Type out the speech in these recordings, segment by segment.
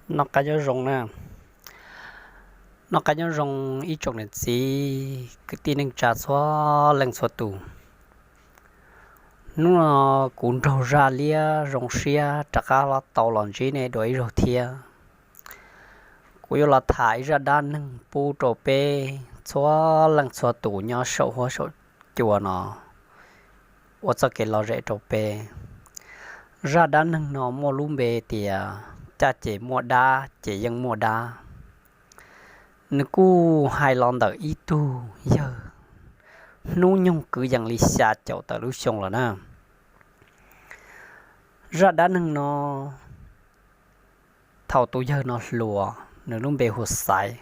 Noj qab nyob zoo na, noj qab nyob zoo ib tsoom niam txiv kwv tij neej tsa txhua leej txhua tus. Hnub no kuv nraug zaj liab zoo siab rov qab los tau los ntsib nej dua ib zaug thiab. Kuv yuav los tham ib zaj dab neeg pub rau peb txhua leej txhua tus nyob saum huab saum cua no ua txoj kev lom zem rau peb. Zaj dab neeg no muaj lub npe tias caj ces muaj dab ces yeej muaj dab. Nws kuj hais los ntawm ib tug yawg hnub nyoog kwv yees li xya caum tawm lub xyoo lawm na. Zaj dab neeg no, thaum tus yawg no hluas, nws lub npe hu Xaiv.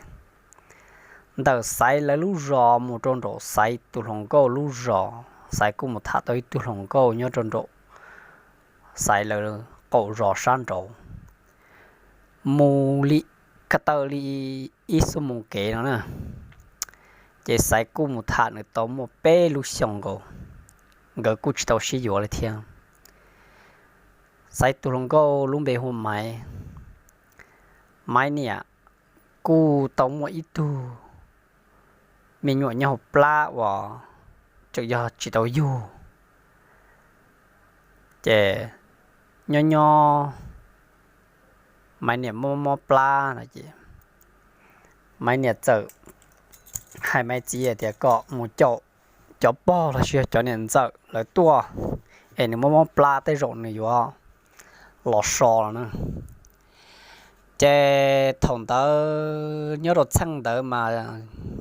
Ntawm Xaiv lawv lub zos mus rau nraum Xaiv tus hluas nkauj lub zos, Xaiv kuj mus tham tau ib tug hluas nkauj nyob rau nraum Xaiv lawv qaum zos sab nraud. Mus li ka taw li ib xuab moos kev no na, ces Xaiv kuj mus tham nws tau muaj peb lub xyoos nkaus, nkawd kuj tsis tau sib yuav li thiab. Xaiv tus hluas nkauj lub npe hu Maiv. Maiv niam kuj tau muaj ib tug me nyuam nyob hauv plab uas tseem yog tsis tau yug. Ces nyob nyob Maiv niam mob mob plab no ces Maiv niam txawm hais Maiv txiv tias kom mus caum cov pog los sis yog cov niam ntxawm lawv tuaj es nws mob mob plab tej zaum nws yuav los so los na. Ces thaum ntawd nyob rau txheej ntawd mas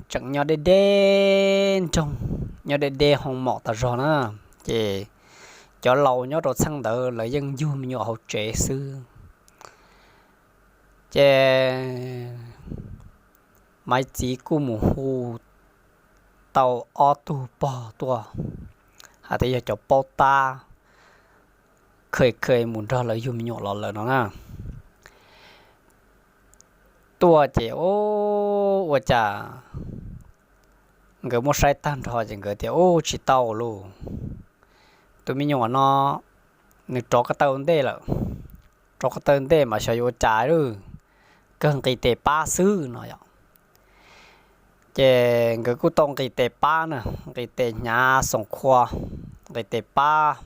tseem nyob deb deb nroog, nyob deb deb hoo mom tas zog na. Ces cov laus nyob rau txheej ntawd lawv yeej yug me nyuam hauv tsev xwb. Ces Maiv txiv kuj mus hu tau ob tug pog tuaj, hais tias yog cov paub tab, kheev kheev mus nrog lawv yug me nyuam los lawm no na. Tuaj ces ua cas nkawd muab saib tag nrho ces nkawd tias ub tsis tau lauj, tus me nyuam no nws rov ko taw ntej lawm, rov ko taw ntej mas xyov yuav ua cas lawm, kawg nqis tes pab xwb no yom. Ces nkawd kuj tau nqis tes pab na, nqis tes hnyav xoom khua, nqis tes pab,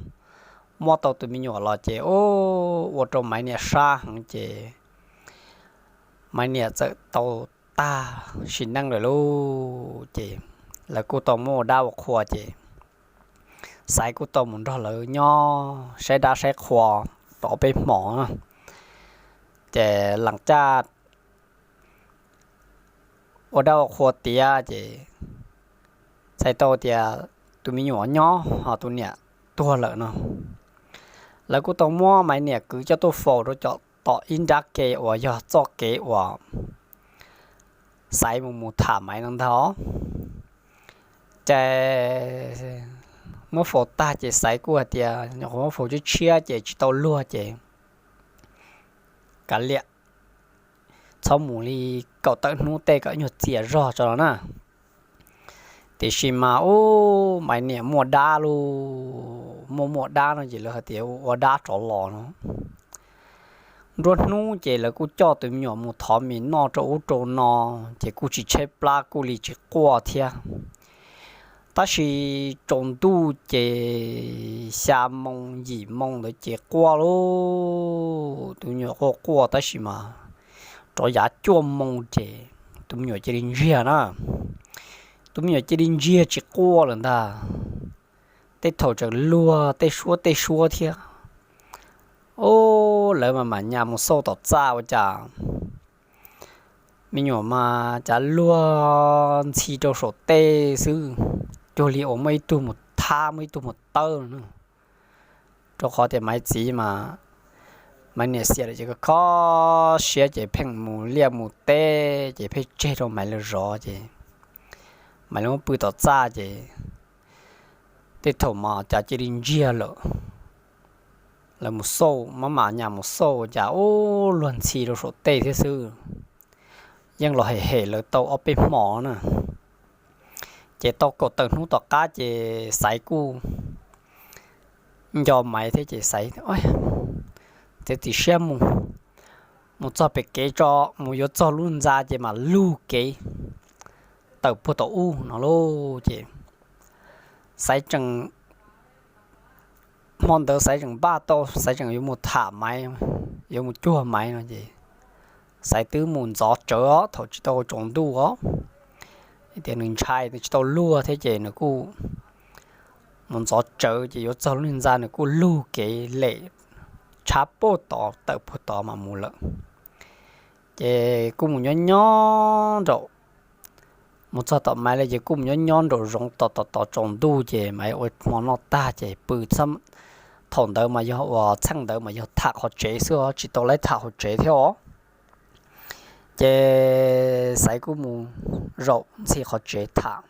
muab tau tus me nyuam los ces ua rau Maiv niam sab heev ces Maiv niam txawm tau tag sim neej lawm lauj. Ces lawv kuj tau muab ua dab ua qhua ces Xaiv kuj tau mus nrog lawv nyob saib dab saib qhua tau ob peb hmo. Ces lees caj ua dab ua qhua tiav ces txhais tau tias tus me nyuam nyob ho tus niam tuag lawm no. Lawv kuj tau muab Maiv niam kwv coj tuaj faus rau cov tom ib nrab ke uas yog txoj kev uas Xaiv mus mus tham Maiv no ntag. Ces muab faus tag ces Xaiv kuj hais tias nyuam qhuav muab faus tshiab tshiab ces tsis tau luag ces kav liam, txhob mus li kaum tawm hnub tej kom nyuag txias zog tso no na. Tiam sis mas ub Maiv niam muaj dab lauj, muaj muaj dab no ces lawv hais tias ua dab rov los no. Nruab hnub ces lawv kuj coj tus me nyuam mus thov mis noj rau ub rau no, ces kuj tsis tshaib plab kuj li tsis quaj thiab. Tab sis tsaus ntuj ces xya moo yim moo ntawd ces quaj lauj, tus me nyuam quaj quaj tab sis mas rov yav cuaj moo ces tus me nyuam cia li ntsiag na. Tus me nyuam cia li ntsiag tsis quaj lawm ntag. Tej thaum tseem luag tej suab tej suab thiab. Ub, lawv mas mam nyas mus xauj tom txaj ua cas me nyuam mas cas luag ntxhi rau saum tej xwb, cuag li uas muaj ib tug mus thab muaj ib tug mus tawb no. Rau qhov tias Maiv txiv mas Maiv niam xiam lawm ces kho siab ces pheej mus liaj mus teb ces pheej tseg rau Maiv lawv zov ces Maiv lawv muab pw tom txaj ces tej thaum mas cas cia li ntsiag lawm. Lawv mus xauj, maj mam nyas mus xauj cas ub luag ntxhi rau saum tej thiab xwb. Yeej los hem hem lawv tau ob peb hmo na. Ces tau kaum tawm hnub tom qab ces Xaiv kuj nco Maiv thiab ces Xaiv txiav txim siab mus mus txog pem kev tso, mus yuav txog lub ntxa ces mam lug kev tawm puag tom ub no lauj. Ces Xaiv tseem, hmo ntawd Xaiv tseem npaj tau, Xaiv tseem yuav mus tham Maiv, yuav mus cuag Maiv no ces Xaiv twb mus ntxov tsawv os, thaum tsis tau tsaus ntuj os, tias nws ntshai nws tsis tau luag thiab ces nws kuj mus ntxov tsawv ces yuav txog lub niag ntxa nws kuj lug kev lem tshab puag tod tawm puag tod mas mus lawm. Ces kuj mus nyob nyob nraum, mus txog tom Maiv lawm ces kuj mus nyob nyob nraum zoov tos tos tos tsaus ntuj ces Maiv ua hmo noj tag ces pw. Thaum ntawd mas yog uas txheej ntawd mas yog tham qhov tsev xwb os, tsis tau laib tham hauv tsev thiab os. Ces Xaiv kuj mus zaum ntxhi qhov tsev tham,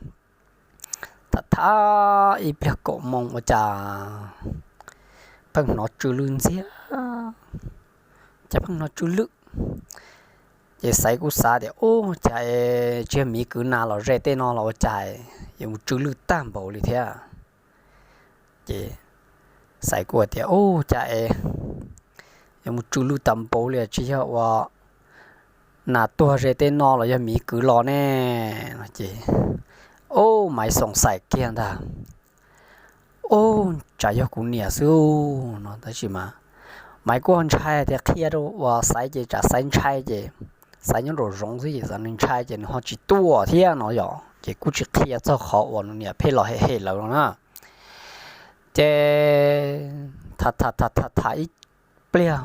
tham tham ib pliag kaum moos ua cas pheej hnov tsw lwj ntxiag, cas pheej hnov tsw lwj. Ces Xaiv kuj xav tias, ub, cas es tsis yog miv kwv nas los ze tej no los ua cas yuav mus tsw lwj tag npaum li thiab. Ces Xaiv kuj tias, ub, cas es yuav mus tsw lwj tag npaum li, tsis yog uas nas tuag ze tej no los yog miv kwv los ne. Ces, ub, Maiv xoom xaim kiag ntag, ub, tsam yog kuv niam xwb no, tab sis mas Maiv kuj ntshai tias qhia rau uas Xaiv ces tsam Xaiv ntshai ces Xaiv nyob nraum zoov xwb ces nws ntshai ces nws ho tsis tuaj thiab no yom, ces kuj tsis qhia txog qhov uas nws niam pheej los hem hem lawv no na. Ces tham tham tham tham ib pliag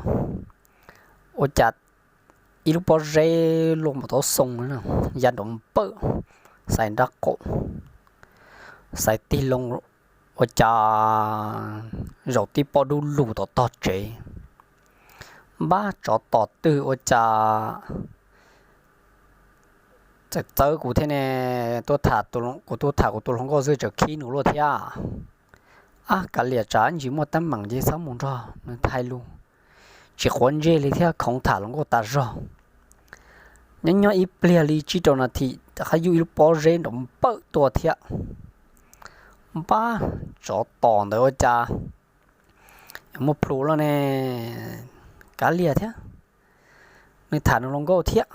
ua cas ib lub pob zeb luaj npaum taub xoo ya nrov npawm Xaiv nrab qaum. Xaiv tig loo ua cas zaum tib pob dub lug tom tog tsev. Npab tsov tom twg ua cas txawm txawv kuv thiab ne, tuaj tham, kuv tuaj tham kuv tus hluas nkauj xwb tseem khib nws luaj thiab. Ab, kav liam, tsam ntsis muaj teeb meem ces txhob mus nrog nws thaij lus, tsis quav ntsej li thiab, khoov tham hluas nkauj tas zog. Nyob nyob ib pliag li tsib rau nas this, qab yuj ib lub pob zeb nrov npawm tuaj thiab. Npab tsov tom ntawd ua cas yuav muaj plhus loj ne, kav liam thiab, nws tham nws hluas nkauj thiab.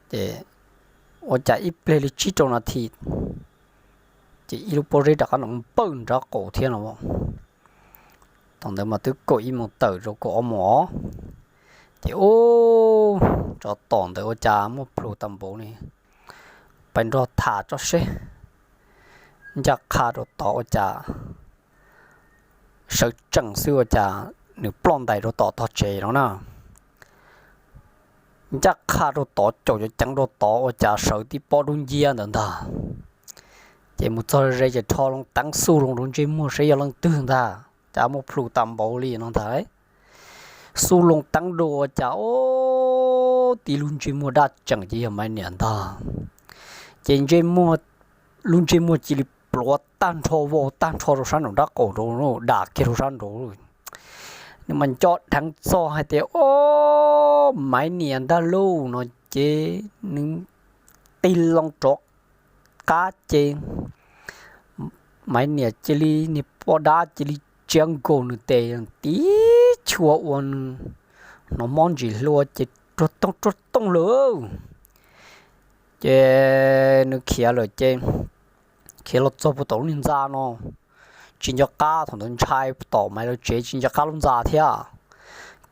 Ces ua cas ib pliag li tsib rau nas this ces ib lub pob zeb rov qab nrov npawm nrab qaum thiab no. Thaum ntawd mas twb kaum ib moos tawm rau kaum ob moos os. Ces ub, tsov tom ntawd ua cas muaj plhus tag npaum li, pais nrog tham tso seb. Ncaj qha rau tod ua cas sawv tsees xwb ua cas nws ploj ntais rau tom tog tsev no na. Ncaj qha rau tod caum cov ceev rau tod ua cas sawv tib pob dub nciab ntawd ntag. Ces mus txog ze ces rho loo teeb xub loo rau ntsej muag seb yog leej twg ntag, cas muaj plhus tag npaum li no ntag. Xub loo teeb dua ua cas, o, tib lub ntsej muag daj tseem ces yog Maiv niam ntag. Ces ntsej muag, lub ntsej muag cia li pluav tag nrho, vau tag nrho rau sab nraum nrab qaum rau, dam kiag rau sab nraud. Nws mas nco dheev txog hais tias, o, Maiv niam ntag lauj no ces nws tig loo rov qab ces Maiv niam cia li, niag poj dab cia li tsiab nkaus nws tes tib chua ua nws hnov mob ntsis hlua ces ruag tooj ruag tooj lawm. Ces nws khiav lawm ces khiav los txog puag tom lub niag ntxa no, tsis nco qab, thaum ntawd ntshai tom Maiv lawv tsev tsis nco qab lub ntxa thiab.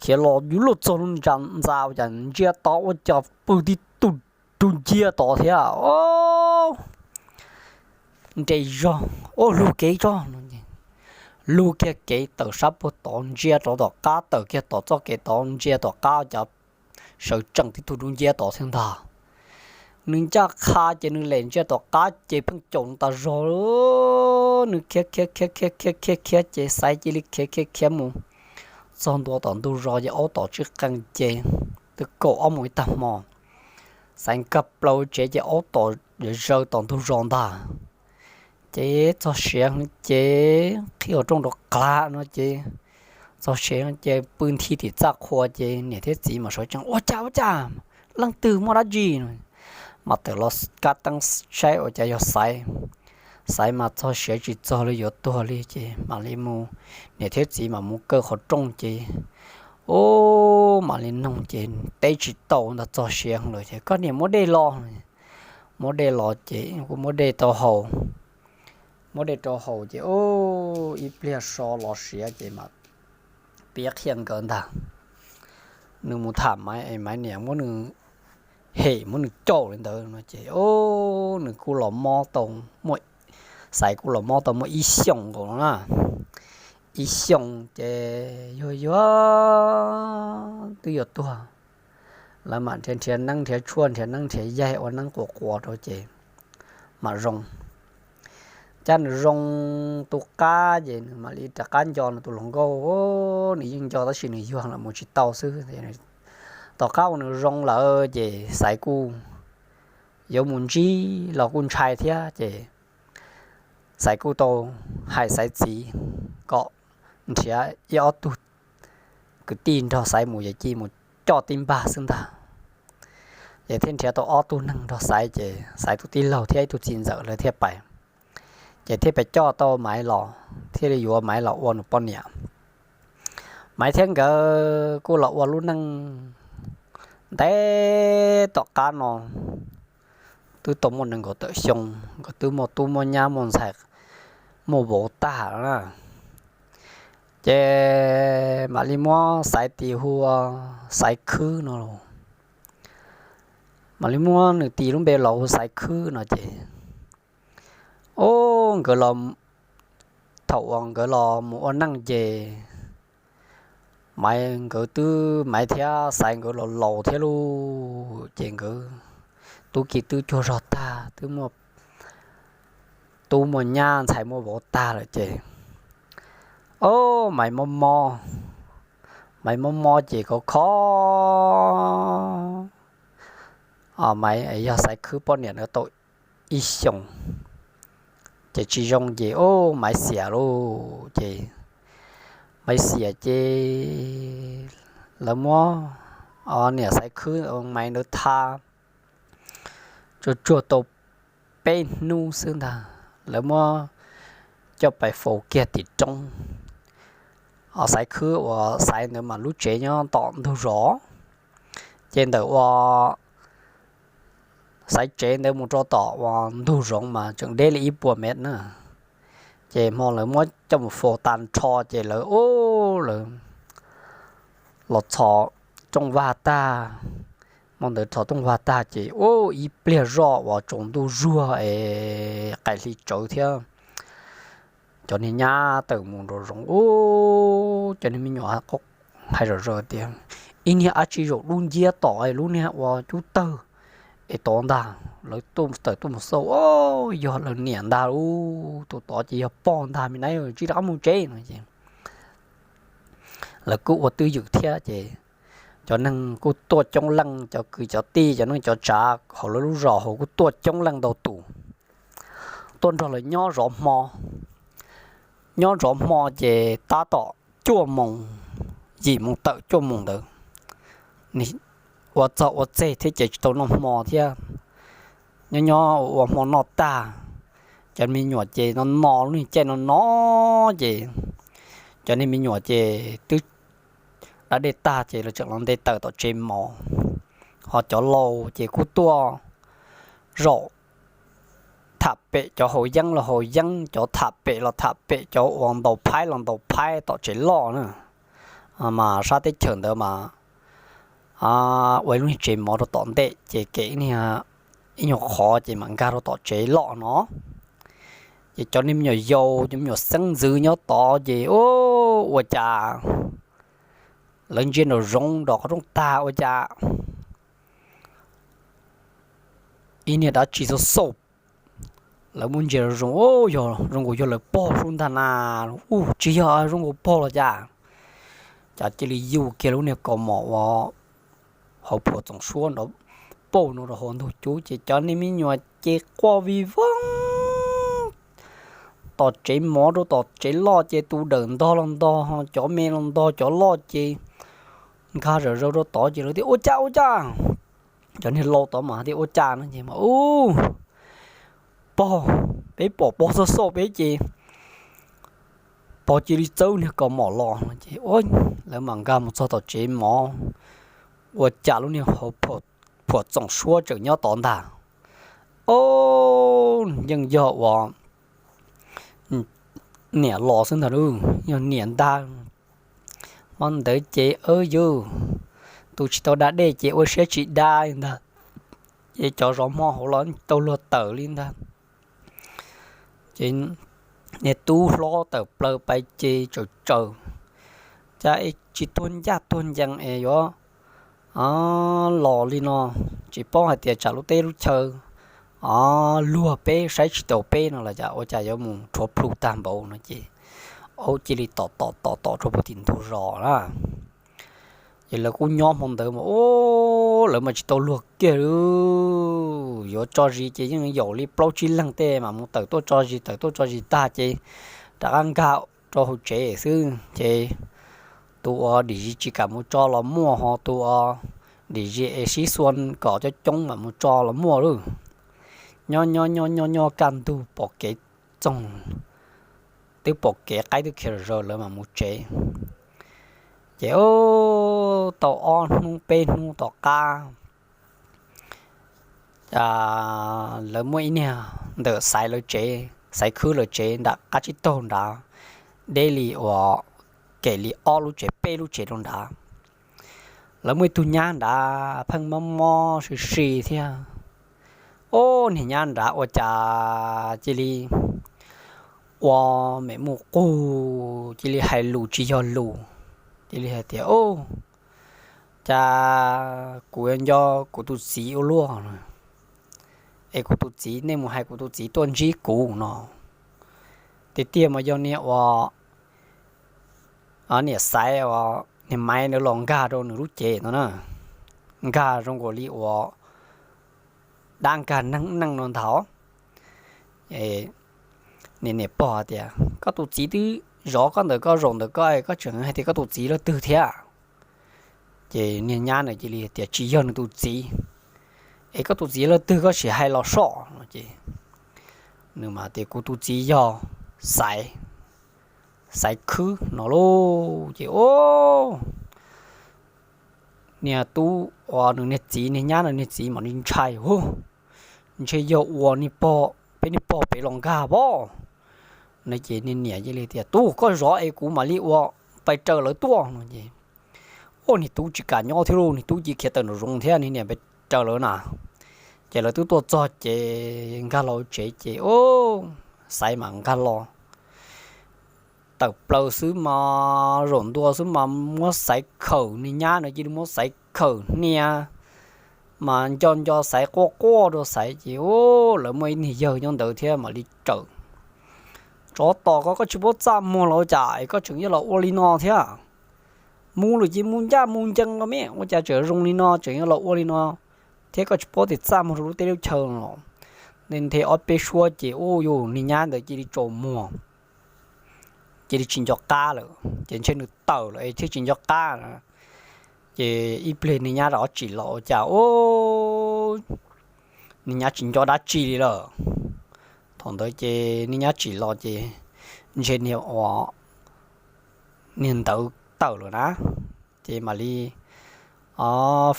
Khiav los yuav luag txog lub ntxa ua cas ntsia tod ua cas pw tib tug dub nciab tod thiab. O, nres zog, o, lug kev tso no. Lug kiag kev tawm sab puag tod ntsia rov tom qab, tawm kiag tom txoj kev tod ntsia tom qab cas sawv tsees tib tug dub nciab tod thiab ntag. Nws ncaj qha ces nws lem ntsia tom qab ces pheej caum nws tas zog. Nws khiav khiav khiav khiav khiav khiav khiav ces Xaiv cia li khiav khiav khiav mus txog ntua tom ntug zos ces aub tom tsib qees ces twb kaum ob moos ib tag hmo. Xaiv nkag plaws tsev ces aub tom zaws tom ntug zos ntag. Ces txog siav heev ces qhib qhov rooj rov qab no ces txog siav ces pw nthi tim txaj qhua ces niam thiab txiv mas sawv tsees, ua cas ua cas, leej twg muaj dab tsi no. Mas tawm los kab teeb saib ua cas yog Xaiv. Xaiv mas txog siav tsis txog li yuav tuag li ces mam li mus, niam thiab txiv mas mus kaw qhov rooj ces Ub, mam li noog ces teb tsis tau ntag, txog siav lawm ces koj niam muab dej los. Muab dej los ces kuj muab dej rau haus. Muab dej rau haus ces ub, ib pliag so los siav ces mam piav qhia nkawd ntag. Nws mus tham Maiv es Maiv niam muab nws hem muab nws coj li ntawd no ces ub, nws kuj los mob tau, Xaiv kuj los mob tau muaj ib xyoos nkaus no na. Ib xyoos ces yuag yuag twb yuav tuag, lawv mam nrhiav nrhiav neeb nrhiav tshuaj nrhiav neeb nrhiav yaig ua neeb quas quas rau ces mam zoo. Cas nws zoo tu qab ces nws mam li rov qab nco nws tus hluas nkauj, nws yeej nco tab sis nws yuag los mus tsis tau xwb. Tom qab uas nws zoo lawm ces Xaiv kuj yuav mus ntsib los kuj ntshai thiab ces Xaiv kuj tau hais Xaiv txiv kom nrhiav ib ob tug kwv tij nrog Xaiv mus yawm ci mus coj tib npag xwb ntag. Ces thiaj nrhiav tau ob tug neeg nrog Xaiv ces Xaiv tus tij laug thiab ib tug txiv ntxawm lawv thiaj pais. Ces thiaj pais coj tau Maiv los thiaj li yuav Maiv los ua nws poj niam. Maiv thiab nkawd kuj los ua lub neej ntev tom qab no, twb tau muaj nees nkaum tawm xyoo, nkawd twb muaj tub muaj nyab muaj ntxhais muaj vauv tag lawm na. Ces mam li muab Xaiv tis hu ua Xaiv Khwb no los, mam li muab nws tis lub npe los hu Xaiv Khwb no ces, ub, nkawd los, thaum uas nkawd los mus ua neej ces Maiv nkawd twb, Maiv thiab Xaiv nkawd los laus thiab lauj, ces nkawd tub ki twb cuag zog tag, twb muaj tub muaj nyab ntxhais muaj vauv tag lawm ces, ub, Maiv mob mob, Maiv mob mob ces khov kho, Maiv yog Xaiv Khwb poj niam na tau ib xyoos ces tsis zoo ces, ub, Maiv xiam lauj ces, Maiv xiam ces lawv muab niam Xaiv Khwb Maiv ntawd tha tsuag tsuag tau peb hnub xwb ntag, lawv muab coj pais faus kiag tim roob. Xaiv Khwb uas Xaiv ntawd mas lub tsev nyob tom ntug zos, ces ntawm uas Xaiv tsev ntawd mus rau tom uas ntug zoov mas tseem deb li ib puas mev na. Ces hmo lawv muab coj mus faus tag nrho ces lawv, ub, lawv los txhos rooj vag tag, hmo ntawd txhos rooj vag tag ces, ub, ib pliag zoj uas tsaus ntuj zuag es qaim hli tsawv thiab, cov niag nyab tawm mus nraum zoov, ub, cov niag me nyuam hais zom zaws tias, ib niag dab tsi zaum dub nciab tom lub niag ua cub tawg es tod ntag. Lawv tawm tuaj mus xauj, ub, yog lawv niam ntag lauj, tus tod ces yog pog ntag me na, tsis rov qab mus tsev no ces lawv kuj ua twj ywm thiab ces cov neeg kuj tuaj coob leej, cov kwv cov tij cov neej cov tsav hauv lawv lub zos hauv kuj tuaj coob leej ntau tus, tuaj nrog lawv nyob zov hmo. Nyob zov hmo ces tab tom cuaj moos, yim moos tawm cuaj moos ntawd, ua txog ua txeg thiab ces tsis tau noj hmo thiab. Nyob nyob ua hmo noj tag, cov me nyuam ces no no lub niag caij no no ces cov niag me nyuam ces twb da dej tag ces lawv tseem los nte taws tom tsev mov, ho cov laus ces kuj tuaj zaum tham pem, cov haus yeeb los haus yeeb, cov tham pem los tham pem, cov uas ntaus phaib los ntaus phaib tom tsev loj na. Mas sab teb chaws ntawd mas ua ib lub niag tsev mov rau tom ntej ces kem ib nyuag qhov ces mam nkag rau tom tsev loj no. Ces cov niag me nyuam yaus, cov me nyuam xeeb ntxwv nyob tod ces ua cas lawv ntsia nraum zoov nraum qhov rooj tag ua cas ib niag dab tsi xauj xauj. Lawv muab ntsia zoo, yog zoo nkaus yog lawv pog sub ntag na. Ub, tsis yog zoo nkaus pog los cas. Cas cia li yuj kiag lub niag kaus mom uas hauv phuam txoom suab nrov pauj no rau hauv ntug cub ces cov niag me nyuam ces quaj vij voog tom tsev mov rau tom tsev loj ces tus dawm ntog los ntog, cov me los ntog, cov loj ces nkag zom zaws rau tod ces lawv tias ua cas ua cas. Cov niag laus tod mas tias ua cas no ces mas ub, pog, peb pom pog xauj xauj peb ces pog cia li txawb niag kaus mom los no ces lawv mam nkag mus txog tom tsev mov, ua cas lub niag hauv phuam txoom suab tseem nyob tod ntag. Ob, yeej yog uas niam los xwb ntag lauj, yog niam ntag. Hmo ntawd ces, yus, tus tsis tau da dej ces ua siab tsis da li ntag, ces cov zov hmo hauv los tau luag tawm li ntag. Ces niag tub hlob tawm plaws pais ces tsaws tsaws, cas es tsis tuag ncaj tuag ncees es yuav los li no, tsis paub hais tias tsam lub teb lub chaw luag peb saib tsis taus peb no los cas ua cas yuav mus rhuav plhu tag npaum no ces aub cia li tom tom tom tom rau puag tim ntug zos na. Ces lawv kuj nyob hmo ntawd mas, lawv mas tsis tau luag kiag li, yuav tso zis ces yeej yaum li plaub tsib leeg tej mas mus tawm tuaj tso zis, tawm tuaj tso zis tag ces rov qab nkag rau hauv tsev xwb ces tus uas dim zis tsis kam mus tso los muaj, ho tus uas dim zis es sib xua kom coob coob mam mus tso los muaj lauj. Nyob nyob nyob nyob nyob kaj ntug pom kev txoog, twb pom kev qaib twb khiav zom zaws lawv mam mus tsev. Ces tau ob hnub peb hnub tom qab, lawv muaj ib niag ntawm Xaiv lawv tsev, Xaiv Khwb lawv tsev nram qab tsib taug nrad, deb li uas kem li ob lub tsev peb lub tsev rau nrad. Lawv muaj ib tug nyab nrad pheej mob mob si si thiab. Ob, niag nyab nrad ua cas cia li ua mem mus qug, cia li hais lus tsis yog lus, cia li hais tias, cas kuv yuav nco kuv tus txiv ua luaj, es kuv tus txiv, nej mus hais kuv tus txiv tuaj ntsib kuv no. Tiag tiag mas yog niag uas niam Xaiv uas niag Maiv ntawd los nkag rau nws lub cev no na, nkag zoo nkaus li uas dab nkag neeg neej no ntag. Niam pog tias koj tus txiv twb zov koj ntawm koj zaum ntawm koj, koj tseem hais tias koj tus txiv leej twg thiab? Ces niag nyab na cia li tias tsis yog nws tus txiv. Es koj tus txiv leej twg koj sim hais los soj no ces nws mas tias kuv tus txiv yog Xaiv, Xaiv Khwb no lauj. Ces niag tub uas nws niag txiv, niag nyab nws niag txiv mam li ntshai, hu, ntshe yog ua peb niag pog pem los nkag pob no. Ces niag niam cia li tias tub, koj zov es kuv mam li ua pais raws lawv tuaj no ces, ua niag tub tsis kam nyob thiab lauj, niag tub cia li khiav tawm nraum zoov thiab niag niam pais raws lawv na. Ces lawv twb tuaj txog ces nkag los tsev ces Xaiv mam nkag los tawm plaws xwb mas zaum ntua xwb mas muab Xaiv khawm, niag nyab na cia li muab Xaiv khawm hnia, mas nco nco Xaiv quaj quaj rau Xaiv ces lawv muaj ib niag yawg nyob ntawd thiab mam li raws, tsov tom koj, koj tsis paub txaj muag los ua cas es koj tseem yuav los ua li no thiab? Mus lawm ces mus ncaj mus ncees los me, ua cas tseem zoo li no tseem yuav los ua li no thiab, koj tsis paub tias txaj muag rau lub teb lub chaw los. Nthe ob peb suab ces ua yus niag nyab ntawd cia li tsaus muag, cia li tsis nco qab lawm ces ntshe nws tawm lawm es thiaj tsis nco qab. Ces ib pliag niag nyab rov tsim los ua cas niag nyab tsis nco dab tsi li lawm. Thaum ntawd ces niag nyab tsim los ces ntshe niag ua niag ntawd tawm lawm na, ces mam li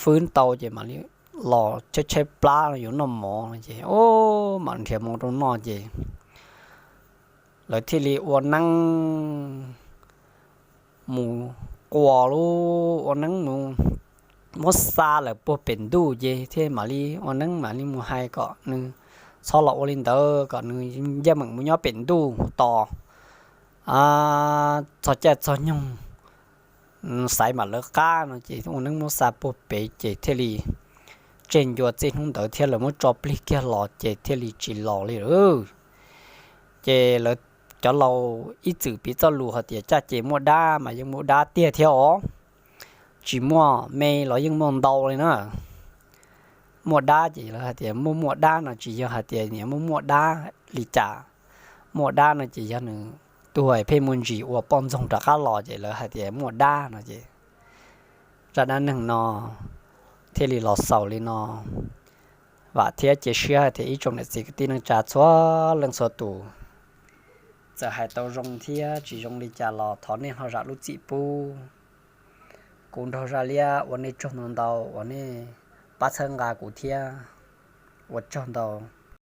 fwb tau ces mam li los tshaib tshaib plab yuav noj mov no ces, o, mam nrhiav mov rau noj ces lawv thiaj li ua neeb mus quas lub, ua neeb mus muab xa lawm puag pem ntuj ces thiaj mam li ua neeb mam li mus hais kom nws txhob los ua li ntawd, kom nws ncaj meem mus nyob pem ntuj tos txog caij txog nyoog Xaiv mam lawv qab no ces ua neeb muab xa puag pem ces thiaj li tseg ncua txij hnub ntawd thiab lawv muab tso plig kiag los ces thiaj li tsis los li lawm. Ces lawv cov laus ib txwm piv txoj lus hais tias caj ces muaj dab mas yeej muaj dab tiag thiab os, tsis muaj me los yeej muaj ntau li na. Muaj dab ces lawv hais tias muaj muaj dab no tsis yog hais tias niam muaj muaj dab li cas. Muaj dab no ces yog nws tuag pheej muaj ntsis ua poj ntxoog rov qab los ces lawv hais tias muaj dab no ces zaj dab neeg no thiaj li los xaus li no. Vam thiab cia siab hais tias ib tsoom niam txiv kwv tij neej tsa txhua leej txhua tus Txawm hais tau zoo thiab tsis zoo li cas los thov nej ho zam lub txim pub. Kuv nrog Zaj Liab ua nej tsaug ntau ntau uas nej pab txhawb nqa kuv thiab. Ua tsaug ntau.